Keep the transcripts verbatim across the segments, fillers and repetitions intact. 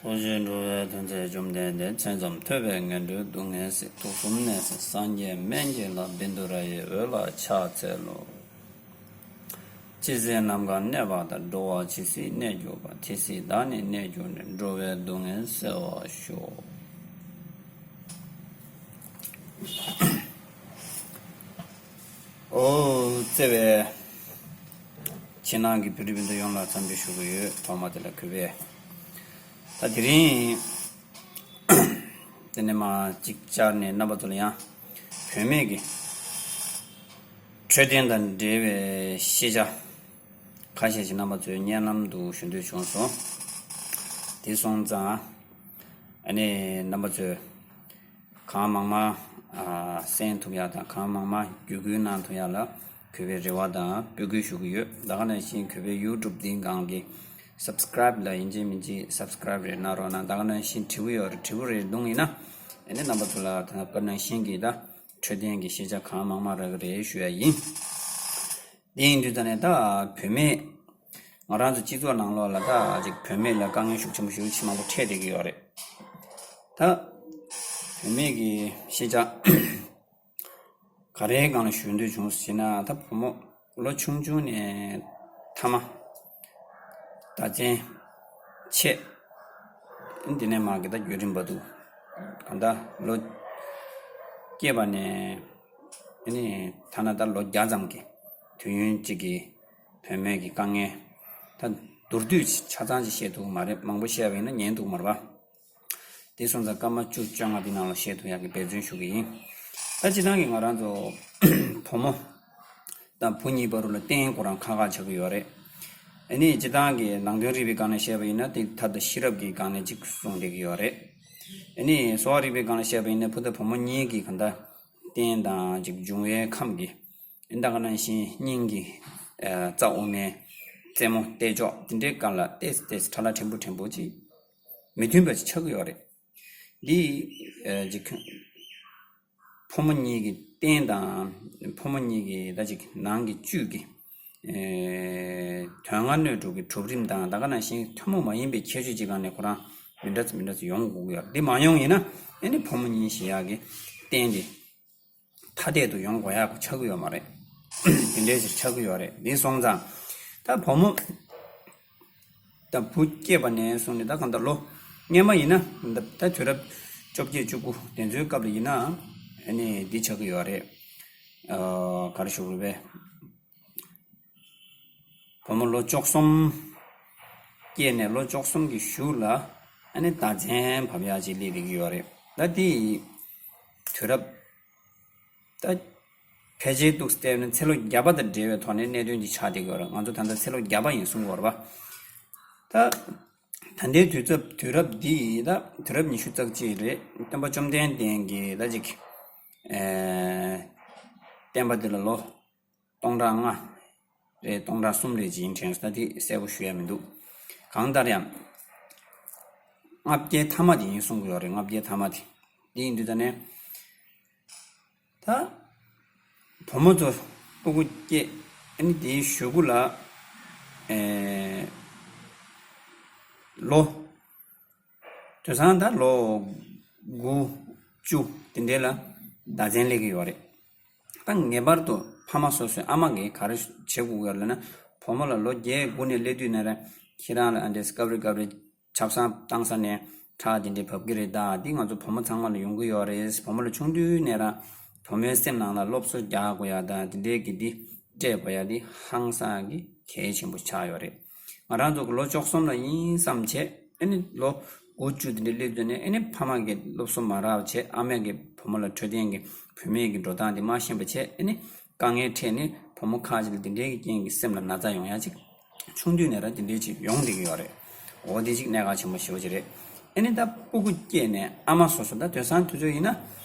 འཁོར་བཅས་འགྲོ་བའི་དོན་མཛད་བཅོམ་ལྡན་འདས། མཚན་ཙམ་ཐོས་པས་ངན་འགྲོའི་སྡུག་བསྔལ་སེལ། དུག་གསུམ་ནད་སེལ་སངས་རྒྱས་སྨན་གྱི་བླ། བཻ་ཌཱུརྱ་ཡི་འོད་ལ་ཕྱག་འཚལ་ལོ། ཇི་སྲིད་ནམ་མཁའ་གནས་པ་དང་། འགྲོ་བ་ཇི་སྲིད་གནས་གྱུར་པ། དེ་སྲིད་བདག་ནི་གནས་གྱུར་ནས། འགྲོ་བའི་སྡུག་བསྔལ་སེལ་བར་ཤོག། ཨོ། བརྩེ་བའི་ཕྱི་ནང་གི་བོད་རིགས་སྤུན་ཟླ་ཡོངས་ལ་འཚམས་འདྲི་ཞུ་གི་ཡོད། ཐོག་མ་དེ་ལ་གུས་པས། ད་དེ་རིང་དེ་ནས་མ་གཅིག་བཅར་ནས་རྣམ་པ་ཚོ་ལ་ཡང་བུད་མེད་ཀྱི་འཕྲོད་བསྟེན་དང་འབྲེལ་བའི་ཤེས་བྱ་ཁ་ཤས་ཤིག་རྣམ་པ་ཚོའི་སྙན་ལམ་དུ་ཞུ་འདོད་བྱུང་སོང་། དེ་སོང་ཙང་ཨ་ནི་རྣམ་པ་ཚོས་གང་མང་མང་ཨ་གསན་ཐུབ་ཡག་དང་གང་མང་མང་བརྒྱུད་སྐུལ་གནང་ཐུབ་ཡག་ལ་གུས་པའི་རེ་བ་དང་འབོད་སྐུལ་ཞུ་གི་ཡོད། ད་ག་ནང་བཞིན་གུས་པའི་ཡུ་ཊུབ་འདིའི་སྒང་གི་སབ་སི་ཀ་རེབ་ལ་ཡིན་གཅིག་མིན་གཅིག་སབ་སི་ཀ་རེབ་རེ་གནང་རོགས་གནང་། ད་ག་ནང་བཞིན་དྲི་བ་ཡོད་རེད། དྲི་བ་རེ་བརྡུངས་ཡིན་ན་ཨ་ནི་རྣམ་པ་ཚོ་ལ་ད་ག་ནང་བཞིན་གྱི་ད་འཕྲོད་བསྟེན་གྱི་ཤེས་བྱ་གང་མང་མང་རག་གི་རེད་ཞུ་ཡ་ཡིན། དེ་ཡིན་དུས་ད་ནས་ད་བུད་མེད་ང་རང་ཚོ་སྤྱི་ཚོགས་ནང་ལོགས་ལ་ད་ཅིག་བུད་མེད་ལ་དཀའ་ངལ་ཤུགས་ཆེན་པོ་ཞེ་པོ་ཅིག་མང་པོ་འཕྲད་བསྡད་ཀྱི་ཡོད་རེད། ད་བུད་མེད་ཀྱི་ཤེས་བྱ་ག་རེའི་སྒང་ལ་ཞུ་འདོད་བྱུང་ཟེར་ན། ད་བུ་མོ་ལོ་ཆུང་ཆུང་ནས་ཐ་མ་ཟླ་མཚན་ཆད་འདི་ནས་མ་གི་ད་བརྒྱུད་རིམ་བར་དུ་གང་ལྟར་ལོ་སྐྱེས་པ་ནས་ཨ་ནི་ཐ་ན་ད་ལོ་བརྒྱ་ཙམ་གྱི་དུས་ཡུན་གཅིག་གི་བུད་མེད་ཀྱི་དཀའ་ངལ་ད་མདོར་བསྡུས་ཆ་ཚང་ཅིག་བཤད་ཐུབ་ཀྱི་མ་རེད། མང་པོ་བཤད་པ་ཡིན་ན་ཉན་ཐུབ་ཀྱི་མ་རེད་པ། དེ་སོང་ཙང་སྐར་མ་བཅུ་བཅོ་ལྔ་འདི་ནང་ལ་བཤད་ཐུབ་ཡག་གི་འབད་བརྩོན་ཞུ་གི་ཡིན། ད་སྤྱིར་བཏང་གི་ང་རང་ཚོ་བུ་མོ་དང་བུ་གཉིས་བར་ལ་བརྟེན་ཁོ་རང་ཁག་ཁག་ཆགས་ཀྱི་ཡོད་རེད། ཨ་ནི་སྤྱིར་བཏང་གི་ནང་དོན་རིག་པའི་སྒང་ནས་བཤད་པ་ཡིན་ན་དེ་ཐ་དང་ཤེས་རབ་ཀྱི་སྒང་ནས་གཅིག་གསུངས་བསྡད་ཀྱི་ཡོད་རེད། ཨ་ནི་གསོ་བ་རིག་པའི་སྒང་ནས་བཤད་པ་ཡིན་ན་བུ་དང་བུ་མོ་གཉིས་ཀྱི་གང་ལྟར་རྟེན་དང་ཅིག་འབྱུང་བའི་ཁམས་ཀྱི་ད་ག་ནང་བཞིན་སྙིང་གི་རྩ་དབུ་མའི་རྩེ་མོ་རྟེ་མཆོག་དེ་འདྲའི་སྒང་ལ་ཏོག་ཙམ་ཏོག་ཙམ་ཕྲ་ལ་ཕྲན་བུ་ཕྲན་བུ་ཅིག་མི་མཐུན་པ་ཅིག་ཆགས་ཀྱི་ཡོད་རེད། འདི་ཅིག་ཕོ་མོ་གཉིས་ཀྱི་རྟེན་དང་ཕོ་མོ་གཉིས་ཀྱི་ད་ཅིག་ནང་གི་བཅུད་ཀྱི་དོན་ལྔ་སྣོད་དྲུག་གི་གྲུབ་རིམ་དང་ད་ག་ནང་བཞིན་ཐུན་མོང་མ་ཡིན་པའི་ཁྱད་ཆོས་ཅིག་སྒང་ནས་ཁོ་རང་མི་འདྲ་ཙམ་མི་འདྲ་ཙམ་ཡོང་དགོས་ཀྱི་ཡོད་རེད། འདི་མ་ཡོང་ཡིན་ན་ཨ་ནི་ཕོ་མོ་གཉིས་ཞེས་ཡག་གི་རྟེན་དེ་ཐ་དད་དུ་ཡོང་དགོས་ཡག་གི་ཆགས་ཀྱི་ཡོད་མ་རེད། དེ་འདྲའི་ཞིག་ཆགས་ཀྱི་ཡོད་རེད། འདི་སོང་ཙང་ད་བུ་མོ་ད་བུ་སྐྱེས་པ་ནས་བཟུང་ནས་ད་གང་ལྟར་ལོ་སྔོན་མ་ཡིན་ན་ད་དུས་རབས་བཅོ་བརྒྱད་བཅུ་དགུ་དེ་ཚོའི་སྐབས་ལ་ཡིན་ན་ཨ་ནི་འདི་ཆགས་ཀྱི་ཡོད་རེད། ཨ་ག་རེ་ཞུ་དགོས་རེད་པས། བུ་མོ་ལོ་བཅུ་གསུམ་སྐྱེས་ནས་ལོ་བཅུ་གསུམ་གྱི་གཞུག་ལ་ཨ་ནི་ཟླ་མཚན་བབས་ཡག་ཅིག་སླེབས་བསྡད་ཀྱི་ཡོད་རེད། ད་དེ་དུས་རབས་ད་ཕལ་ཆེར་འདུག་སེ་བལྟས་ན་ཚེ་ལོ་བརྒྱ་པ་དང་འབྲེལ་བའི་ཐོག་ནས་གནད་དོན་ཅིག་ཆགས་བསྡད་ཀྱི་ཡོད་རེད། ང་ཚོ་ད་ལྟ་ཚེ་ལོ་བརྒྱ་པ་ཡིན་གསུང་གི་ཡོད་རེད་པ། ད་ད་ལྟའི་དུས་ཚབ་དུས་རབས་འདི་ཡི་ད་དུས་རབས་ཉི་ཤུ་རྩ་གཅིག་རེད། སྟོན་པ་བཅོམ་ལྡན་འདས་ཀྱིས་ད་ཅིག་ཨེ་བསྟན་པ་འདི་ལ་ལོ་སྟོང་ཕྲག་ལྔ་རེད། སྟོང་ཕྲག་གསུམ་རེད་ཅེས་དྲན་སོང་། ད་དེ་གསལ་པོ་ཞུ་ཡ་མི་འདུག་གང་ལྟར་ཡང་ལྔ་བརྒྱའི་མཐའ་མ་དེ་ཡིན་གསུང་གི་ཡོད་རེད། ལྔ་བརྒྱའི་མཐའ་མ་དེ། དེ་ཡིན་དུས་ད་ནས་ད་བུ་མོ་ཚོ་སྤུ་གུ་སྐྱེས་ཨ་ནི་དེའི་གཞུག་གུ་ལ་ཨེ་ལོ་དེང་སང་ད་ལོ་དགུ་བཅུ་དེ་འདྲའི་ལ་ཟླ་མཚན་སླེབས་ཀྱི་ཡོད་རེད། ད་ངེས་པར་དུ་ཕ་མ་སོ་སོའི་ཨ་མ་གིས་ག་རེ་བྱེད་དགོས་ཀྱི་ཡོད་ལབ་ན། བུ་མོ་ལ་ལོ་བརྒྱད་དགུ་ནས་སླེབས་དུས་ནས་ར་ཁྱེད་རང་ལ་ཨ་འདྲས་སྐབས་རེ་སྐབས་རེ་ཆབ་གསང་བཏང་ས་ནས་ཁྲག་དེ་འདྲས་བབས་ཀྱི་རེད། ད་འདི་ང་ཚོ་བུ་མོ་ཚང་མ་ལ་ཡོང་གི་ཡོད་རེད། བུ་མོ་ལ་ཆུང་དུས་ནས་ར་བུ་མོའི་སེམས་ནང་ལ་སློབ་གསོ་རྒྱག་དགོས་ཡ་ད་དེ་འདྲས་ཀྱི་འདི་སྤྲད་དགོས་ཡ་འདི་ཧང་སང་གི་གལ་ཆེན་པོ་ཆགས་ཡོད་རེད། ང་རང་ཚོ་གི་ལོ་བཅུ་གསུམ་ལ་ཡིན་བསམ་བྱས་ཨ་ནི་ལོ་དགུ་བཅུ་དེ་འདྲ་སླེབས་དུས་ནས་ཨ་ནི་ཕ་མ་གིས་སློབ་གསོ་མ་རག་བྱས། ཨ་མ་གིས་བུ་མོ་ལ་འཕྲོད་བསྟེན་གྱི་བུད་མེད་ཀྱི་འགྲོ་སྟངས་དེ་མ་ཤེས་པ་བྱས། ཨ་ནི་དཀའ་ངལ་འཕྲད་ནས་བུ་མོ་ཁ་ཅིག་ལ་དེ་འདྲའི་གི་རྐྱེན་གྱིས་སེམས་ལ་ན་ཚ་ཡོང་ཡ་ཅིག་ཆུང་དུས་ནས་ར་དེ་འདྲའི་ཅིག་ཡོང་བསྡད་ཀྱི་ཡོད་རེད། འོ་དེ་ཅིག་གནད་འགག་ཆེན་པོ་ཞེ་པོ་ཅིག་རེད། ཨ་ནི་ད་སྤུ་གུ་སྐྱེས་ནས་ཨ་མ་སོ་སོ་ད་དེང་སང་དུས་ཚོད་ཡིན་ན་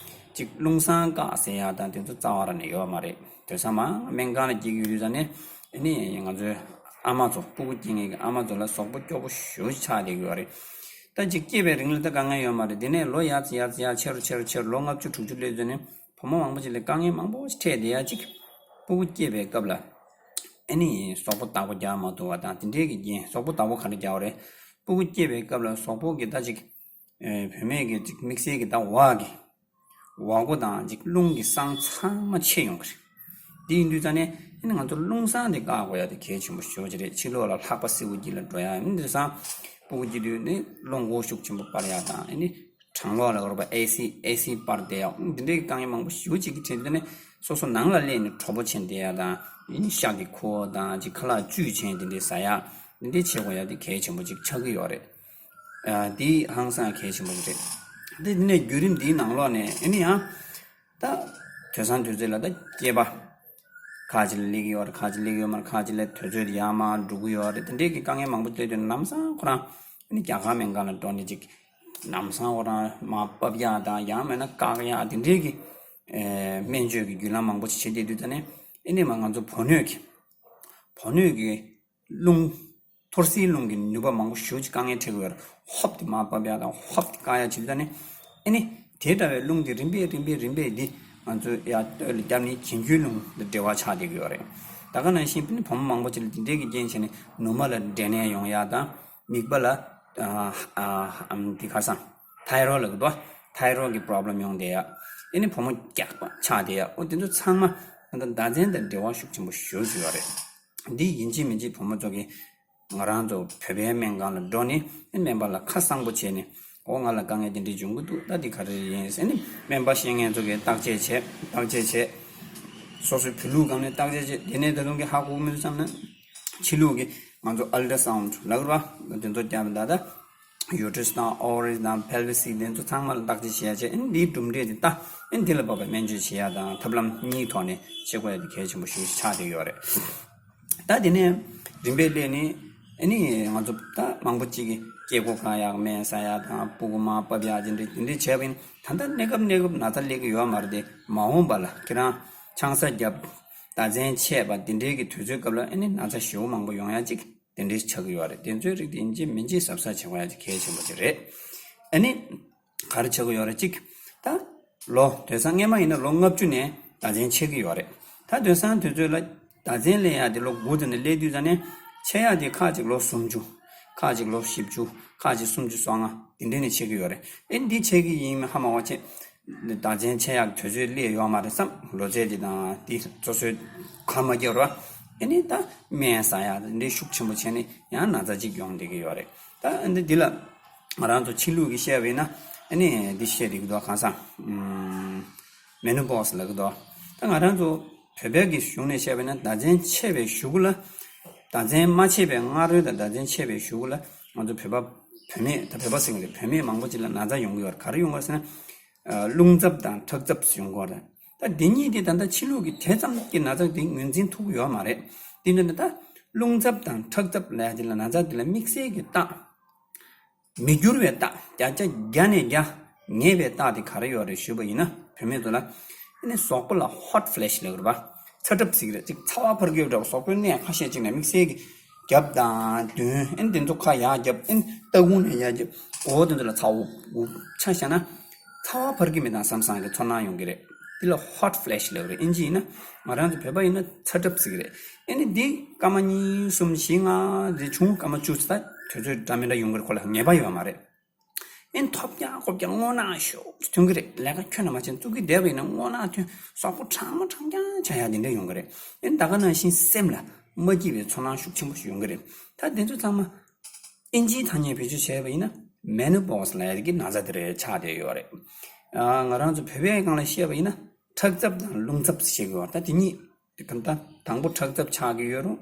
ཅིག་རླུང་སྲང་བཀག་ཟེར་ཡ་དང་དེ་ཚོ་རྩ་བ་ར་ནས་ཡོད་མ་རེད། དེང་སང་མ་སྨན་ཁང་ལ་སྐྱེལ་གྱི་ཡོད་དུས་ཙང་ནས་ཨ་ནི་ང་ཚོའི་ཨ་མ་ཚོ་སྤུ་གུ་སྐྱེ་མཁན་གྱི་ཨ་མ་ཚོ་ལ་ཟོག་པོ་སྐྱོ་པོ་ཞེ་པོ་ཅིག་ཆགས་བསྡད་ཀྱི་ཡོད་རེད། ད་ཅིག་སྐྱེས་པའི་རིང་ལ་ད་དཀའ་ངལ་ཡོད་མ་རེད། དེ་ནས་ལོ་ཡར་ཙམ་ཡར་ཙམ་ཡར་ཆེ་རུ་ཆེ་རུ་ཆེ་རུ་ལོ་ལྔ་བཅུ་དྲུག་ཅུ་སླེབས་ཚེ་ནས་བུ་མོ་མང་པོ་ཅིག་ལ་དཀའ་ངལ་མང་པོ་ཞིག་འཕྲད་བསྡད་ཡ་ཅིག་སྤུ་གུ་སྐྱེས་པའི་སྐབས་ལ་ཨ་ནི་ཟོག་པོ་བདག་པོ་རྒྱག་མ་ཐུབ་པ་དང་དེ་འདྲའི་གི་རྐྱེན། ཟོག་པོ་བདག་པོ་ག་འདྲ་རྒྱག་པ་རེད། སྤུ་གུ་སྐྱེས་པའི་སྐབས་ལ་གཟུགས་པོ་གི་ད་ཅིག་ཨེ་བུད་མེད་ཀྱི་ཅིག་དམིགས་བསལ་གྱི་ད་འོག་གི་འོག་སྒོ་དང་ཅིག་རླུང་གི་སྲང་ཚང་མ་ཕྱེ་ཡོང་གི་རེད། དེ་ཡིན་དུས་ཙང་ནས་ཨ་ནི་ང་ཚོ་རླུང་སྲང་དེ་བཀག་དགོས་ཡ་དེ་གལ་ཆེན་པོ་ཞེ་པོ་ཅིག་རེད། ཕྱི་ལོགས་ལ་ལྷགས་པ་བསིལ་པོ་དཀྱིལ་ལ་འགྲོ་ཡ་ཨ་ནི་དེང་སང་སྤུ་གུ་སྐྱེས་དུས་ནི་རླུང་འོ་ཤུགས་ཆེན་པོ་སྤར་ཡ་དང་ཨ་ནི་གྲང་གློག་ལ་རོགས་པ་ཨེ་སི་ཨེ་སི་སྤར་བསྡད་ཡ་འདི་འདྲའི་དཀའ་ངལ་མང་པོ་ཞེ་པོ་ཅིག་གི་འཕྲད་དུས་ནི་སོ་སོ་ནང་ལ་སླེབས་ནས་གྲོགས་པོ་བྱས་བསྡད་ཡ་དང་ཨ་ནི་ཤ་གི་ཁུ་བ་དང་ཅིག་ཁ་ལག་བཅུད་ཅན་དེ་འདྲའི་ཟ་ཡ་འདི་འདྲའི་བྱེད་དགོས་ཡ་དེ་གལ་ཆེན་པོ་ཅིག་ཆགས་ཀྱི་ཡོད་རེད། ཨ་དེ་ཧང་སང་གལ་ཆེན་པོ་ཞིག་རེད། དེ་ནས་བརྒྱུད་རིམ་འདིའི་ནང་ལོགས་ནས་ཨ་ནི་ཡང་ད་དུས་སང་དུས་ཚོད་ལ་ད་སྐྱེས་པ་ཁ་ཅིག་ལ་སླེབས་ཀྱི་ཡོད་རེད། ཁ་ཅིག་སླེབས་ཀྱི་ཡོད་མ་རེད། ཁ་ཅིག་ལ་དུས་ཚོད་ཡར་མར་འགྲོ་གི་ཡོད་རེད། དེ་འདྲའི་གི་དཀའ་ངལ་མང་པོ་སླེབས་དུས་ལམ་སང་ཁོ་རང་ཨ་ནི་རྒྱ་གར་སྨན་ཁང་ལ་འགྲོ་ནས་ཅིག་ལམ་སང་ཁོ་རང་མར་ཕབ་ཡག་དང་ཡང་མིན་ན་བཀག་ཡག་དེ་འདྲའི་གི་ཨེ་སྨན་བཅོས་ཀྱི་བརྒྱུད་ལམ་མང་པོ་ཞིག་བྱེད་བསྡད་དུས་ད་ནི་ཨ་ནི་མ་ང་ཚོ་བུ་སྣོད་ཀྱི་བུ་སྣོད་ཀྱི་རླུང་། ཐོར་སིལ་རླུང་གི་ནུས་པ་མང་པོ་ཞེ་པོ་ཅིག་དཀའ་ངལ་འཕྲད་ཀྱི་ཡོད་རེད། ཧོབ་དེ་མར་ཕབ་ཡག་དང་ཧོབ་དེ་བཀག་ཡག་བྱེད་དུས་ད་ནི་ཨ་ནི་དེ་འདྲ་བའི་རླུང་དེ་རིམ་པས་རིམ་པས་རིམ་པས་འདི་ང་ཚོས་ཡར་སྟོད་ལ་བརྒྱབ་ནས་གྱེན་རྒྱུའི་རླུང་དང་འབྲེལ་བ་ཆགས་བསྡད་ཀྱི་ཡོད་རེད། ད་ག་ནང་བཞིན་ཨ་ནི་བུ་མོ་མང་པོ་ཅིག་ལ་འདི་འདྲའི་གི་རྐྱེན་བྱས་ནས་ནུ་མ་ལ་འབྲས་ནད་ཡོང་ཡག་དང་མིད་པ་ལ་ཨ་ཨ་ཨམ་དེ་ཁ་སང་ཐའི་རོ་ལབ་ཀྱི་འདུག་ཐའི་རོ་གི་པོ་རོབ་ལེམ་ཡོང་བསྡད་ཡག་ཨ་ནི་བུ་མོ་རྒྱགས་པ་ཆགས་བསྡད་ཡག་འོ་དེ་ཚོ་ཚང་མ་ང་ཚོ་ཟླ་མཚན་དང་འབྲེལ་བ་ཤུགས་ཆེན་པོ་ཞེ་པོ་ཅིག་ཡོད་རེད། འདི་ཡིན་གཅིག་མིན་གཅིག་བུ་མོ་ཚོ་གིས་ང་རང་ཚོ་བོད་པའི་སྨན་ཁང་ལ་འགྲོ་ནས་སྨན་པ་ལ་ཁ་གསང་པོ་བྱས་ནས་འོ་ང་ལ་དཀའ་ངལ་འདི་འདྲ་འབྱུང་གི་འདུག་ད་འདི་ག་རེ་ཡིན་ཟེར་ནས་སྨན་པ་ཤེས་མཁན་ཚོ་གིས་བརྟག་དཔྱད་བྱས་བརྟག་དཔྱད་བྱས། སོ་སོའི་བོད་ལུགས་སྒང་ནས་བརྟག་དཔྱད་བྱས་དེ་ནས་ད་དུང་གི་ཧ་གོ་གི་མི་འདུག་བསམ་ན་ཕྱི་ལུགས་ཀྱི་ང་ཚོ་ཨལ་ཏྲ་སའུན་ཌི་ལབ་རེད་པ། དེ་ཚོ་བརྒྱབ་ད་ད་ཡུ་ཊེ་རེ་སི་དང་ཨོ་ཝ་རི་དང་པེལ་ཝི་སི་དེ་ཚོ་ཚང་མ་ལ་བརྟག་དཔྱད་བྱས་བྱས་ཨ་ནི་འདིའི་གྲུབ་འབྲས་དེ་ལྟ་ཨ་ནི་དེ་ལ་བབ་པའི་སྨན་བཅོས་བྱེད་ཡ་དང་ཐབས་ལམ་གཉིས་ཐོག་ནས་བྱེད་དགོས་ཡ་དེ་གལ་ཆེན་པོ་ཞིག་ཆགས་བསྡད་ཡོད་རེད། ད་དེ་ནས་རིམ་པས་སླེབས་ནས་ཨ་ནི་ང་ཚོ་ད་མང་པོ་ཅིག་གིས་སྐྱེ་སྒོ་བཀག་ཡག་སྨན་ཟ་ཡག་དང་སྤུ་གུ་མར་ཕབ་ཡག་དེ་འདྲ་དེ་འདྲ་བྱས་པ་ཡིན་ད་ལྟ་གནས་སྐབས་གནས་སྐབས་ན་ཚ་སླེབས་ཀྱི་ཡོད་མ་རེད་དེ། མ་འོངས་པ་ལ་ཁྱེད་རང་ཆང་ས་བརྒྱབ་ཟླ་མཚན་ཆད་པ་དེ་འདྲའི་གི་དུས་ཚོད་སྐབས་ལ་ཨ་ནི་ན་ཚ་ཞེ་པོ་མང་པོ་ཡོང་ཡག་ཅིག་དེ་འདྲའི་ཆགས་ཀྱི་ཡོད་རེད། དེ་ཚོའི་རིགས་དེ་ཡིན་གཅིག་མིན་གཅིག་གཟབ་གཟབ་བྱེད་དགོས་ཡག་ཅིག་གལ་ཆེན་པོ་ཅིག་རེད། ཨ་ནི། ག་རེ་བྱེད་དགོས་ཡོད་རེད། གཅིག་ད་ལོ་དེང་སང་སྔོན་མ་ཡིན་ན་ལོ་ལྔ་བཅུ་ནས་ཟླ་མཚན་ཆད་ཀྱི་ཡོད་རེད། ད་དེང་སང་དུས་ཚོད་ལ་ཟླ་མཚན་སླེབས་ཡག་དེ་ལོ་དགུ་དེ་ནས་སླེབས་དུས་ཙ་ནས་ཆད་ཡག་དེ་ཁག་ཅིག་ལོ་སུམ་ཅུ། ཁག་ཅིག་ལོ་བཞི་བཅུ། ཁག་ཅིག་སུམ་ཅུ་སོ་ལྔ་དེ་འདྲ་ནས་ཆད་ཀྱི་ཡོད་རེད། ཨེ་འདི་ཆད་ཀྱི་ཡིན་ཧ་མ་གོ་བྱས། ཟླ་མཚན་ཆད་ཡག་དུས་ཚོད་སླེབས་ཡོད་མ་རེད་བསམ། ལོ་ཚད་དེ་དང་དེ་སོ་སོའི་ག་མ་རྒྱབ་རོགས། ཨེ་ནི་ད་སྨན་ཟ་ཡག་དེ་འདྲའི་ཤུགས་ཆེན་པོ་བྱས་ནས་ཡང་ན་ཚ་ཅིག་ཡོང་བསྡད་ཀྱི་ཡོད་རེད། ད་ཨ་འདི་འདི་ལ། ང་རང་ཚོ་ཕྱི་ལུགས་ཀྱི་བཤད་པ་ཡིན་ན་ཨ་ནི་འདི་བཤད་བསྡད་ཀྱི་འདུག་གང་ཟག་ཨམ། མེ་ནོ་པོ་སི་ལབ་ཀྱི་འདུག་ད་ང་རང་ཚོ་བོད་པའི་གི་གཞུང་ནས་བཤད་པ་ཡིན་ན་ཟླ་མཚན་ཆད་པའི་གཞུག་གུ་ལ། ཟླ་མཚན་མ་ཆད་པའི་སྔ་རོལ་དང་ཟླ་མཚན་ཆད་པའི་གཞུག་གུ་ལ་ང་ཚོ་བོད་པ་བུད་མེད་ད་བོད་པ་ཟེར་གྱི་རེད། བུད་མེད་མང་པོ་ཅིག་ལ་ན་ཚ་ཡོང་གི་ཡོད་རེད། ག་རེ་ཡོང་གི་ཡོད་ཟེར་ན། ཨ་རླུང་འཚབ་དང་ཁྲག་འཚབ་ཡོང་གི་ཡོད་རེད། ད་འདི་གཉིས་དེ་ད་ལྟ་ཕྱི་ལུགས་ཀྱི་དེ་ཙམ་གྱི་ན་ཚ་དེ་ངོས་འཛིན་ཐུབ་ཀྱི་ཡོད་མ་རེད། དེ་འདྲ་ན་ད་རླུང་འཚབ་དང་ཁྲག་འཚབ་ལབ་ཡ་དེ་ལ་ན་ཚ་དེ་ལ་དམིགས་བསལ་གྱི་རྟགས། མི་འགྱུར་བའི་རྟགས་བརྒྱ་ཆ་བརྒྱ་ནས་བརྒྱ་ངེས་པའི་རྟགས་དེ་ག་རེ་ཡོད་རེད་ཞུས་པ་ཡིན་ན་བུད་མེད་ཚོ་ལ། ཨ་ནི་གཟུགས་པོ་ལ་ཧོ་ཊི་ཕི་ལེ་ཤི་ལབ་རེད་པ། ཚ་གྲབས་ཟེར་གྱི་རེད། ཅིག་ཚ་བ་འཕར་གྱི་ཡོད་འདྲ་བ། གཟུགས་པོའི་གནས་ཁ་ཤས་ཅིག་ནས་དམིགས་བསལ་གྱི་རྒྱབ་དང་མདུན་ཨ་ནི་དེ་ཚོ་ཁ་ཡར་རྒྱབ་ཨ་ནི་ལྟག་ཁུང་ནས་ཡར་རྒྱབ་འོ་དེ་ཚོ་ལ་ཚ་བོ་འུབ་ཆ་བཞག་ན། ཚ་བ་འཕར་གྱི་མེད་དང་བསམ་བསམ་གྱི་ཚོར་སྣང་ཡོང་གི་རེད། དེ་ལ་ཧོ་ཊི་ཕི་ལེ་ཤི་ལབ་རེད། ཨིན་ཇི་ཡིན་ན་ང་རང་ཚོ་བོད་པ་ཡིན་ན་ཚ་གྲབས་ཟེར་གྱི་རེད། ཨ་ནི་འདི་སྐར་མ་གཉིས་གསུམ་བཞི་ལྔ་འདི་བྱུང་སྐར་མ་བཅུ་ཙམ་ད་དུས་ཚོད་འདྲ་མི་འདྲ་ཡོང་གི་རེད། ཁོ་ལ་ངེས་པ་ཡོད་མ་རེད། ཨ་ནི་ཐོབ་རྒྱག་ཁོབ་རྒྱག་སྔོ་ནག་ཤོག་ཐོན་གྱི་རེད། ལས་ཀ་ཁྱོན་ནས་མ་བྱས་ན་བཙུགས་ཀྱི་བསྡད་པ་ཡིན་ན་སྔོ་ནག་ཐོན། གཟུགས་པོ་གྲང་མོ་གྲང་རྐྱང་ཆགས་ཡག་དེ་འདྲ་ཡོང་གི་རེད། ཨ་ནི་ད་ག་ནང་བཞིན་སེམས་ལ་མ་སྐྱིད་པའི་ཚོར་སྣང་ཤུགས་ཆེན་པོ་ཞིག་ཡོང་གི་རེད། ད་དེ་ཚོ་ཚང་མ་ཨིན་ཇིའི་ཐ་སྙད་བེད་སྤྱོད་བྱས་པ་ཡིན་ན་མེ་ནོ་པོ་སི་ལབ་ཡ་གི་ན་ཚ་དེ་རེད་ཆགས་བསྡད་ཡོད་རེད། ཨ་ང་རང་ཚོ་བོད་པའི་སྒང་ལ་བཤད་པ་ཡིན་ན་ཁྲག་འཚབ་དང་རླུང་འཚབ་ཟེར་གྱི་ཡོད་རེད། ད་དེ་གཉིས་དེ་གམ་ད་དང་པོ་ཁྲག་འཚབ་ཆགས་ཀྱི་ཡོད་རུང་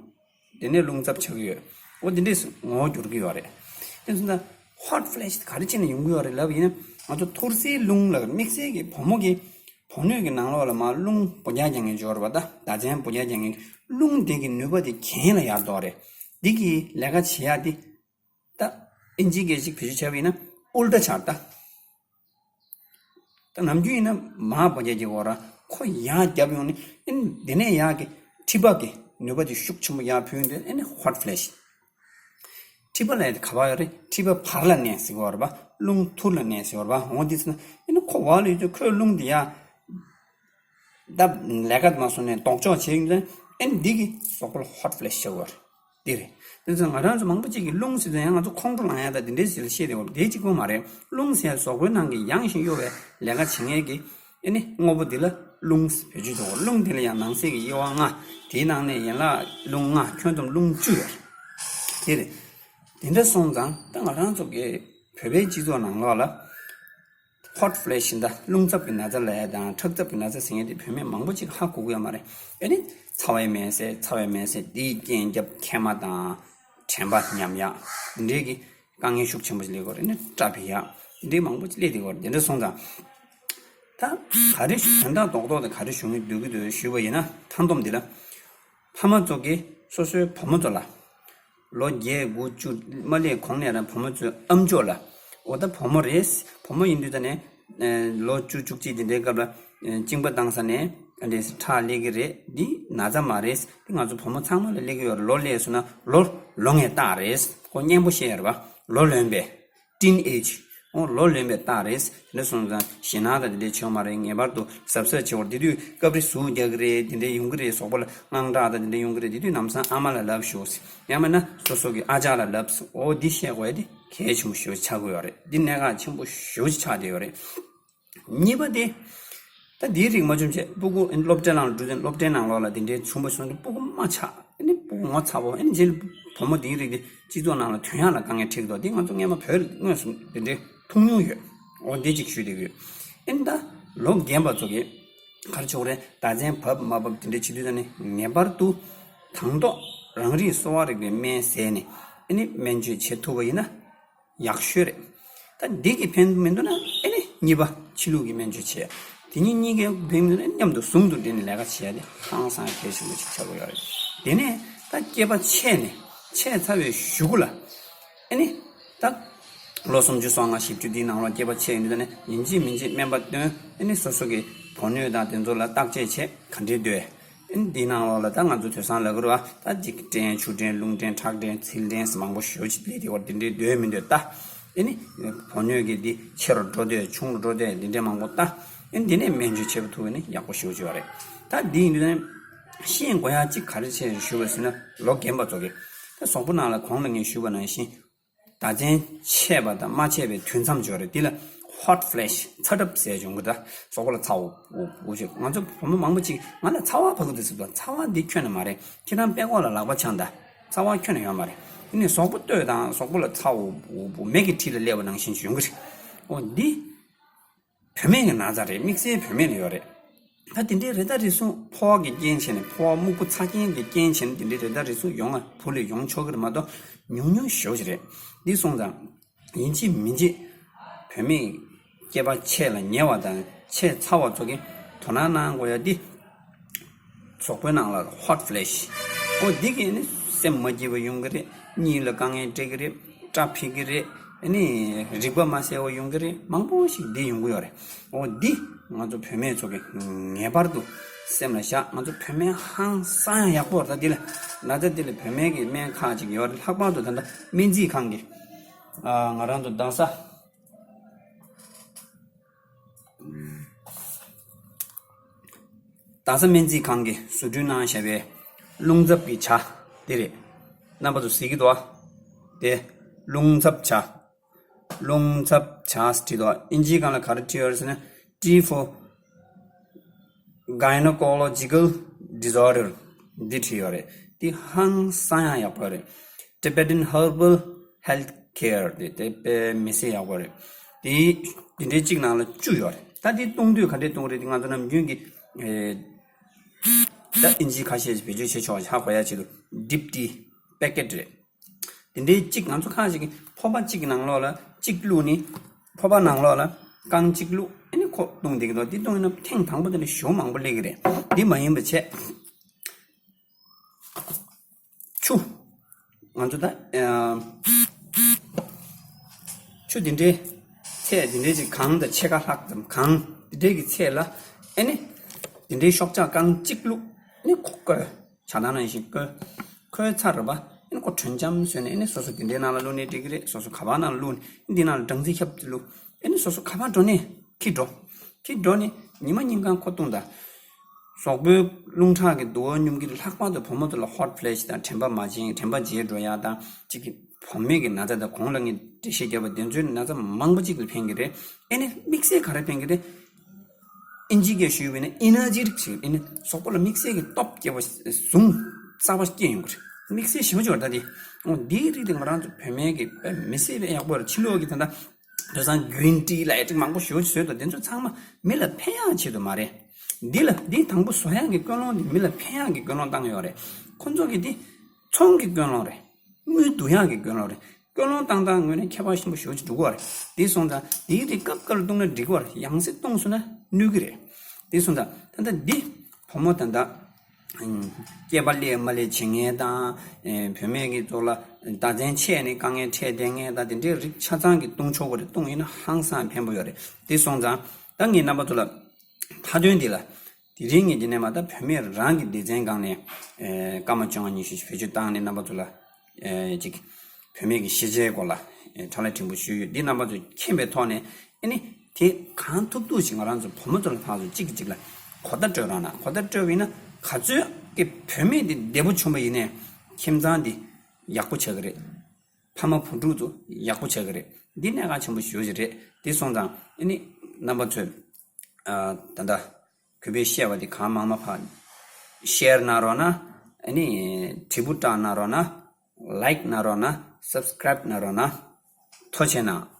དེ་ནས་རླུང་འཚབ་ཆགས་ཀྱི་ཡོད། འོ་དེ་འདྲས་ངོ་བོ་འགྱུར་གྱི་ཡོད་རེད། དེ་ཚོ་ད་ཧོ་ཊི་ཕི་ལེ་ཤི་ག་རེ་བྱས་ནས་ཡོང་གི་ཡོད་རེད་ལབ་ཡིན་ན་ང་ཚོ་ཐོར་སིལ་རླུང་ལ་དམིགས་བསལ་གྱི་བུ་མོ་གི་བུ་སྣོད་ཀྱི་ནང་ལོགས་ལ་མར་རླུང་འབུ་རྒྱག་རྒྱག་མཁན་ཅིག་ཡོད་རེད་པ། ད་ཟླ་མཚན་འབུ་རྒྱག་རྒྱག་མཁན་རླུང་དེ་གི་ནུས་པ་དེ་གྱེན་ལ་ཡར་ལྡོག་རེད། འདི་གི་ལས་ཀ་བྱེད་ཡག་དེ། ད་ཨིན་ཇི་སྐད་ཅིག་བེད་སྤྱོད་བྱས་པ་ཡིན་ན་ཨུལ་ཊ་ཆགས་ད། ད་ནམ་རྒྱུན་ཡིན་ན་མར་འབུ་རྒྱག་རྒྱག་གི་ཡོད་རེད། ཁོ་ཡར་བརྒྱབ་ཡོང་ནས་ཨ་ནི་དེ་ནས་ཡར་གི་མཁྲིས་པ་གི་ནུས་པ་དེ་ཤུགས་ཆེན་པོ་ཡར་བུད་ཡོང་དུས་ཨ་ནི་ཧོ་ཊི་ཕི་ལེ་ཤི། མཁྲིས་པ་ལ་ཡང་ག་པར་ཡོད་རེད། མཁྲིས་པ་བར་ལ་གནས་ཟེར་གྱི་ཡོད་རེད་པ། རླུང་ཐུར་ལ་གནས་ཟེར་གྱི་ཡོད་རེད་པ། འོ་འདི་ཚོ་ཨ་ནི་ཁོ་བར་ལ་ཡོད་དུས་ཁོའི་རླུང་དེ་ཡར་ད་ལས་ཀ་མ་སོང་ནས་ལྡོག་ཕྱོགས་བྱེད་ཡོང་དུས་ཨ་ནི་འདི་གི་གཟུགས་པོ་ལ་ཧོ་ཊི་ཕི་ལེ་ཤི་ཆགས་ཀྱི་ཡོད་རེད། འདི་རེད། དེ་ཚོ་ང་རང་ཚོ་མང་པོ་ཅིག་གིས་རླུང་ཟེར་ཚོ་ཡང་ང་ཚོ་ཁོང་ཁྲོ་ལངས་ཡ་ད་དེ་འདྲའི་ཞིག་ལ་བཤད་དེ་འོ་དེ་གཅིག་པོ་མ་རེད། རླུང་ཟེར་ཡ་གཟུགས་པོའི་ནང་གི་ཡང་ཞིང་གཡོ་བའི་ལས་ཀ་བྱེད་མཁན་གྱི་ཨེ་ནི་དངོས་པོ་འདི་ལ་རླུང་བེད་སྤྱོད་འདུག་རླུང་དེ་ལ་ཡང་ནང་གསེས་ཀྱི་དབྱེ་བ་ལྔ། དེའི་ནང་ནས་ཡན་ལག་རླུང་ལྔ། ཁྱོན་བསྡོམས་རླུང་བཅུ་ཡོད་རེད། དེ་རེད། དེ་འདྲ་སོང་ཙང་ད་ང་རང་ཚོ་གི་བོད་པའི་སྤྱི་ཚོགས་ནང་ལོགས་ལ་ཧོཊ་ཕི་ལེ་ཤི་ད་རླུང་འཚབ་ཀྱི་ན་ཚ་ལབ་ཡ་དང་ཁྲག་འཚབ་ཀྱི་ན་ཚ་ཟེར་མཁན་དེ་བོད་མི་མང་པོ་ཅིག་ཧ་གོ་གི་ཡོད་མ་རེད། ཨེ་ནི་ཚ་བའི་མེ་སེར་ཚ་བའི་མེ་སེར་དེའི་རྐྱེན་རྒྱབ་མཁལ་མ་དང་དྲན་པ་ཉམས་ཡག་འདི་འདྲའི་གི་དཀའ་ངལ་ཤུགས་ཆེན་པོ་ཞིག་སླེབས་ཀྱི་ཡོད་རེད། ཨེ་ནི་སྐྲ་འབིགས་ཡག་འདི་འདྲའི་མང་པོ་ཅིག་སླེབས་བསྡད་ཀྱི་ཡོད་རེད། དེ་འདྲ་སོང་ཙང་ད་ག་རེ་ཞུ་དོན་དག་རྡོག་རྡོག་དེ་ག་རེ་ཞུ་སྙིང་འདོད་ཀྱི་འདུག་ཞུས་པ་ཡིན་ན་མཐའ་སྡོམ་འདི་ལ། ཕ་མ་ཚོ་གིས་སོ་སོའི་བུ་མོ་ཚོ་ལ། ལོ་བརྒྱད་དགུ་བཅུ་མ་སླེབས་གོང་ནས་རང་བུ་མོ་ཚོའི་ཨམ་ཅོག་ལ། འོ་ད་བུ་མོ་རེད། བུ་མོ་ཡིན་དུས་ད་ནས་ལོ་བཅུ་བཅུ་གཅིག་དེ་འདྲའི་སྐབས་ལ་གཅིན་པ་བཏང་ས་ནས་འདྲེ་ཁྲག་སླེབས་ཀྱི་རེད། འདི་ན་ཚ་མ་རེད། འདི་ང་ཚོ་བུ་མོ་ཚང་མ་ལ་སླེབས་ཀྱི་ཡོད་རེད། ལོ་སླེབས་སོང་ན་ལོ་ལོ་ངའི་རྟགས་རེད། ཁོ་སྙན་པོ་བཤད་ཡོད་རེད་པ། ལོ་ལོན་པའི། ཊིན་ཨེཇ། འོ་ལོ་ལོན་པའི་རྟགས་རེད། དེ་འདྲ་སོང་ཙང་ཞེད་སྣང་དང་དེ་འདྲའི་བྱེད་ཡོད་མ་རེད། ངེས་པར་དུ་གཟབ་གཟབ་བྱེད་དགོས་རེད། དེ་དུས་སྐབས་རེ་ཟུག་རྒྱག་གི་རེད། དེ་འདྲའི་ཡོང་གི་རེད། གཟུགས་པོ་ལ་དངངས་སྐྲག་དང་དེ་འདྲ་ཡོང་གི་རེད། དེ་དུས་ལམ་སང་ཨ་མ་ལ་ལབ་ཤོག་ཡང་མིན་ན་སོ་སོ་གི་ཨ་ཅག་ལ་ལབ། འོ་འདི་བཤད་དགོས་ཡ་དེ་གལ་ཆེན་པོ་ཞེ་པོ་ཆགས་ཀྱི་ཡོད་རེད། འདི་གནད་འགག་ཆེན་པོ་ཞེ་པོ་ཅིག་ཆགས་བསྡད་ཡོད་རེད། གཉིས་པ་དེ། ད་འདིའི་རིགས་མ་བྱུང་བྱས་སྤུ་གུ་སློབ་གྲྭའི་ནང་ལ་འགྲོ་དུས་སློབ་གྲྭའི་ནང་ལོགས་ལ་དེ་འདྲའི་བྱུང་བ་སོང་དུས་སྤུ་གུ་མ་ཆགས། ཨ་ནི་སྤུ་གུ་ངོ་ཚ་བོ། ཨ་ནི་རྗེས་ལ་བུ་མོ་འདིའི་རིགས་དེ་སྤྱི་ཚོགས་ནང་ལ་ཐོན་ཡག་ལ་དཀའ་ངལ་འཕྲད་ཀྱི་འདུག་འདི་ང་ཚོ་སྔས་མ་བོད་དངོས་སུ་དེ་འདྲའི་མཐོང་མྱོང་ཡོད། འོ་འདི་གཅིག་ཞུས་བསྡད་ཀྱི་ཡོད། ཨ་ནི་ད་ལོ་རྒན་པ་ཚོ་གིས་ག་རེ་བྱེད་དགོས་རེད། ཟླ་མཚན་བབས་མ་བབས་དེ་འདྲའི་བྱེད་དུས་ད་ནི་ངེས་པར་དུ་དང་ཐོག་རང་རིགས་གསོ་བ་རིག་པའི་སྨན་ཟས་ནས་ཨ་ནི་སྨན་བཅོས་བྱེད་ཐུབ་པ་ཡིན་ན། ཡག་ཤོས་རེད། ད་འདི་གི་ཕན་མི་འདུག་ན་ཨེ་ནི་གཉིས་པ་ཕྱི་ལུགས་ཀྱི་སྨན་བཅོས་བྱས། དེ་གཉིས་གཉིས་ཀའི་ཕན་མི་འདུག་ན་མཉམ་དུ་ཟུང་དུ་འབྲེལ་ནས་ལས་ཀ་བྱས་ཏེ་ཧང་སང་གལ་ཆེན་པོ་ཞིག་ཆགས་ཀྱི་ཡོད་རེད། དེ་ནས་ད་སྐྱེས་པ་ཆད་ནས་ཆད་ཚར་བའི་གཞུག་གུ་ལ་ཨེ་ནི་ད་ལོ་སུམ་ཅུ་སོ་ལྔ་བཞི་བཅུ་འདིའི་ནང་ལ་སྐྱེས་པ་ཆད་ཡོང་དུས་ད་ནི་ཡིན་གཅིག་མིན་གཅིག་སྨན་པ་བསྟེན། ཨེ་ནི་སོ་སོ་གི་བུ་སྣོད་དང་དེ་ཚོ་ལ་བརྟག་དཔྱད་བྱས་ག་འདྲས་འདོད། ཨེ་ནི་འདིའི་ནང་ལོགས་ལ་ད་ང་ཚོ་དེང་སང་ལབ་ཀྱི་རེད་པ། ད་འཇིག་རྟེན་ཆུ་རྟེན་རླུང་རྟེན་ཁྲག་རྟེན་ཚིལ་རྟེན་ཟེར་མང་པོ་ཞེ་པོ་ཅིག་སླེབས་བསྡད་པ་དེ་འདྲའི་འདོད་མི་འདོད་ལྟ། ཨེ་ནི་བུ་སྣོད་ཀྱི་འདི་ཆེ་རུ་འགྲོ་འདོད་ཆུང་རུ་འགྲོ་འདོད་འདི་འདྲའི་མང་པོ་ལྟ། ཨེ་ནི་འདི་ནས་སྨན་བཅོས་བྱེད་པ་ཐུབ་པ་ནི་ཡག་པོ་ཞེ་པོ་ཅིག་ཡོད་རེད། ད་འདི་ཡིན་དུས་ནི་ཤེས་དགོས་ཡག་གཅིག་ག་རེ་བྱས་ཞུས་པ་ཟེར་ན་ལོ་རྒན་པ་ཚོ་གིས་ད་གཟུགས་པོ་ནང་ལ་གོང་ལ་ངས་ཞུས་པ་ནང་བཞིན། ཟླ་མཚན་ཆད་པ་དང་མ་ཆད་པའི་དུས་མཚམས་ཅིག་ཡོད་རེད། འདི་ལ་ཧོཊ་ཕི་ལེཤ་ཚ་གྲབས་ཟེར་བྱུང་གི། ད་གཟུགས་པོ་ལ་ཚ་བོ་བོ་བོ་ཞིག་ང་ཚོ་བུ་མོ་མང་པོ་ཅིག་ང་ལ་ཚ་བ་བབས་ཀྱི་འདུག་ཟེར་བ། ཚ་བ་འདི་ཁྱོན་ནས་མ་རེད། ཁྱེད་རང་པད་ཀོག་ལ་ལག་པ་འཆང་དང་། ཚ་བ་ཁྱོན་ནས་ཡོད་མ་རེད། དེ་ནས་གཟུགས་པོ་ལྟོས་དང་། གཟུགས་པོ་ལ་ཚ་བོ་བོ་བོ་མེ་གི་འཁྲིས་ལ་སླེབས་པ་ནང་བཞིན་ཞིག་ཡོང་གི་རེད། འོ་འདི། བུད་མེད་ཀྱི་ན་ཚ་རེད། དམིགས་བསལ་བུད་མེད་ལ་ཡོད་རེད། ད་དེ་འདྲའི་རེད། ད་རེ་ཟུང་ཕོ་བ་གི་རྐྱེན་བྱས་ནས་ཕོ་བ་སྨུག་པོ་ཚ་རྐྱེན་གྱི་རྐྱེན་བྱས་ནས་དེ་འདྲའི་རེད། ད་རེ་ཟུང་ཡོང་ང་བུ་ལ་ཡོང་ཆོག་གི་རེད་མ་གཏོགས་ཉུང་ཉུང་ཞེ་པོ་ཅིག་རེད། འདི་སོང་ཙང་ཡིན་གཅིག་མིན་གཅིག་བུད་མེད་སྐྱེས་པ་ཆད་ལ་ཉེ་བ་དང་ཆད་ཚར་བ་ཚོ་གིས་དོ་སྣང་གནང་དགོས་ཡ་འདི། གཟུགས་པོའི་ནང་ལ་ཧོཊ་ཕི་ལེཤ། འོ་འདི་གིས་ནི་སེམས་མ་སྐྱིད་པ་ཡོང་གི་རེད། གཉིད་ལ་དཀའ་ངལ་འཕྲད་ཀྱི་རེད། སྐྲ་འཕེལ་གྱི་རེད། ཨ་ནི་རེག་པ་མ་གསལ་བ་ཡོང་གི་རེད། མང་པོ་ཞིག་འདི་ཡོང་གི་ཡོད་རེད། འོ་འདི་ང་ཚོ་བུད་མེད་ཚོ་གིས་ངེས་པར་དུ་སེམས་ལ་བཞག་ང་ཚོ་བུད་མེད་ཧང་སང་ཡག་པོ་རེད། ད་འདི་ལ་ན་ཚ་འདི་ལ་བུད་མེད་ཀྱི་སྨན་ཁག་ཅིག་ཡོད་རེད། ལྷག་པར་དུ་ད་ལྟ་སྨན་རྩིས་ཁང་གི་ཨ་ང་རང་ཚོ་རྡ་ས། རྡ་ས་སྨན་རྩིས་ཁང་གིས་བཟོ་སྐྲུན་གནང་བཞག་པའི་རླུང་འཚབ་ཀྱི་ཇ་དེ་རེད། རྣམ་པ་ཚོ་གཟིགས་ཀྱི་འདུག་ཨ། དེ་རླུང་འཚབ་ཇ། རླུང་འཚབ་ཇ་ཟེར་བྲིས་འདུག་ཨ། ཨིན་ཇིའི་སྒང་ལ་ག་རེ་བྲིས་ཡོད་རེད་ཟེར་ན། T for gynecological disorder འདི་བྲིས་ཡོད་རེད། འདི་ཧང་སང་ཡང་ཡག་པོ་རེད། Tibetan Herbal Health Care དེ་དེ་དཔེ་མི་སྲིད་ཡག་པོ་རེད། དེ་དེ་འདྲའི་གཅིག་ནང་ལ་བཅུ་ཡོད་རེད། ད་དེ་གཏོང་དུས་ག་འདྲས་གཏོང་རེད། དེ་ང་ཚོ་ནམ་རྒྱུན་གྱི་ཨེ་ད་ཨིན་ཇི་ཁ་ཤས་ཤིག་བེད་སྤྱོད་བྱེད་ཆོག་ཧ་གོ་ཡ་ཆེད་དུ་ཌིབ་ཊི་པེ་ཀེཊ་རེད། དེ་འདྲའི་གཅིག་ང་ཚོ་ཁ་ཅིག་གི་ཕོར་པ་གཅིག་གི་ནང་ལོགས་ལ་གཅིག་བླུགས་ནི། ཕོར་པ་ནང་ལོགས་ལ་རྐང་གཅིག་བླུགས། ཨ་ནི་ཁོ་བཏུང་བསྡད་ཀྱི་འདུག་འདི་བཏུང་ཡིན་ན་ཐེངས་དང་པོ་དེ་ནི་ཞེ་པོ་མང་པོ་སླེབས་ཀྱི་རེད། འདི་མ་ཡིན་པ་བྱས། ཆུ། ང་ཚོ་ད་ཨ་ཆུ་འདི་འདྲའི་ཚད་འདི་འདྲའི་ཅིག་གང་དང་ཕྱེད་ཀ་ལྷག་ཙམ་གང་འདི་འདྲའི་གི་ཚད་ལ་ཨ་ནི་འདི་འདྲའི་ཤོག་ཆག་རྐང་གཅིག་བླུགས། ཨ་ནི་ཁོ་བསྐོལ། ཇ་ནང་ནང་བཞིན་བསྐོལ། ཁོལ་ཚར་རེད་པ། ཨ་ནི་ཁོ་དྲོད་འཇམ་བཟོས་ནས་ཨ་ནི་སོ་སོ་འདི་འདྲའི་ནང་ལ་བླུགས་ནས་འགྲིག་གི་རེད། སོ་སོ་ག་པར་ནང་ལ་བླུགས་ནས་འདི་ནང་ལ་སྦྲང་རྩི་ཁྱབ་ཏུ་བླུགས། ཨ་ནི་སོ་སོ་ག་པར་འགྲོ་ནས་ཁྱེར་འགྲོ། ཁྱེར་འགྲོ་ནས་ཉི་མ་གཉིས་གང་ཁོ་བཏུང་དང་། གཟུགས་པོའི་རླུང་ཁྲག་གི་འདུ་བ་སྙོམས་ཀྱི་ལྷག་པར་དུ་བུ་མོ་ཚོ་ལ་ཧོཊ་ཕི་ལེ་ཤི་དང་དྲན་པ་མ་བྱིན། དྲན་པ་བརྗེད་འགྲོ་ཡ་དང་གཅིག་གི་བུད་མེད་ཀྱི་ན་ཚ་དང་གོང་ལ་ངས་འགྲེལ་བཤད་བརྒྱབ་པ་དེ་ཚོའི་ན་ཚ་མང་པོ་གཅིག་ལ་ཕན་གྱི་རེད། ཨེ་ནི་དམིགས་བསལ་ག་རེ་ཕན་གྱི་རེད། ཨིན་ཇིའི་སྐད་ཞུས་པ་ཡིན་ན་ཨེ་ནར་ཇི་ཊིག་ཞིག་ཨེ་ནི་གཟུགས་པོ་ལ་དམིགས་བསལ་གྱི་སྟོབས་སྐྱེ་བ་ཟུངས་གསར་པ་སྐྱེ་ཡོང་གི་རེད། དམིགས་བསལ་ཞེ་པོ་ཅིག་ཡོད་རེད། ད་དེ་འོ་དེའི་རིགས་དེ་ང་རང་ཚོ་བུད་མེད་ཀྱི་དཔེ་མི་སྲིད་པའི་ཡག་པོ་རེད། ཕྱི་ལོགས་ཀྱི་ད་ལྟ་དེང་སང་གྷི་རིན་ཊི་ལ་ཡ་ཅིག་མང་པོ་ཞེ་པོ་ཅིག་བཟོས་འདུག་དེ་ཚོ་ཚང་མ་མི་ལ་ཕན་ཡག་ཆེད་དུ་མ་རེད། འདི་ལ་འདི་དང་པོ་བཟོ་ཡག་གི་ཀུན་སློང་དེ་མི་ལ་ཕན་ཡག་གི་ཀུན་སློང་བཏང་ཡོད་རེད། ཁོ་ཚོ་གི་འདི་ཚོང་གི་ཀུན་སློང་རེད། དངུལ་བསྡུ་ཡག་གི་ཀུན་སློང་རེད། ཀུན་སློང་བཏང་སྟངས་ངོས་ནས་ཁྱད་པར་ཆེན་པོ་ཞེ་པོ་ཅིག་འགྲོ་གི་ཡོད་རེད། དེ་སོང་ཙང་དེའི་རིགས་སྐབས་འགར་བཏུང་ན་འགྲིག་གི་ཡོད་རེད། ཡང་སེ་བཏུང་སོང་ན་གནོད་ཀྱི་རེད། དེ་སོང་ཙང་ད་ལྟ་འདི་བུ་མོ་ད་ལྟ་སྐྱེས་པ་སླེབས་མ་སླེབས་བྱེད་མཁན་དང་། ཨེ་བུད་མེད་ཀྱི་ཚོ་ལ་ཟླ་མཚན་ཆད་ནས་དཀའ་ངལ་འཕྲད་བསྡད་མཁན་དང་དེ་འདྲའི་རིགས་ཆ་ཚང་གི་བཏུང་ཆོག་གི་རེད། བཏུང་ཡིན་ན་ཧང་སང་ཕན་པོ་ཡོད་རེད། དེ་སོང་ཙང་ད་ངས་རྣམ་པ་ཚོ་ལ་མཐའ་དོན་འདི་ལ། དེ་རིང་ངས་འདི་ནས་མ་ད་བུད་མེད་རང་གི་སྡེ་ཚན་སྒང་ནས་ཨེ་སྐར་མ་བཅོ་ལྔ་ཉི་ཤུ་ཞིག་བེད་སྤྱོད་བཏང་ནས་རྣམ་པ་ཚོ་ལ་ཨེ་ཅིག་བུད་མེད་ཀྱི་ཤེས་བྱའི་སྐོར་ལ་ཨེ་ཕྲ་ལ་ཕྲན་བུ་ཞུས་ཡོད། འདི་རྣམ་པ་ཚོས་མཁྱེན་པའི་ཐོག་ནས་ཨེ་ནི་དེ་གང་ཐུབ་ཐུབ་ཞིག་ང་རང་ཚོ་བུ་མོ་ཚོ་ལ་ཕར་ཚུར་གཅིག་གིས་གཅིག་ལ་གོ་བརྡ་སྤྲོད་རོགས་གནང་། གོ་བརྡ་སྤྲོད་པ་ཡིན་ན་ག་ཚོད་ཀྱི་བུད་མེད་འདི་བདེ་པོ་བྱུང་བ་ཡིན་ནའི་ཁྱིམ་ཚང་འདི་ཡག་པོ་ཆགས་ཀྱི་རེད། ཕ་མ་བུ་ཕྲུག་ཚོ་ཡག་པོ་ཆགས་ཀྱི་རེད། འདི་གནད་འགག་ཆེན་པོ་ཞེ་པོ་ཅིག་རེད། དེ་སོང་ཙང་ཨེ་ནི་རྣམ་པ་ཚོས་ཨ་ད་ལྟ་གུས་པས་བཤད་པ་དེ་གང་མང་མང་ཕར་ཤེར་གནང་རོགས་གནང་། ཨ་ནི་དྲིལ་བུ་བཀྲག་གནང་རོགས་གནང་། ལའིཀ་གནང་རོགས་གནང་། སབ་སི་ཀ་རའིབ་གནང་རོགས་གནང་། ཐུགས་རྗེ་གནང་།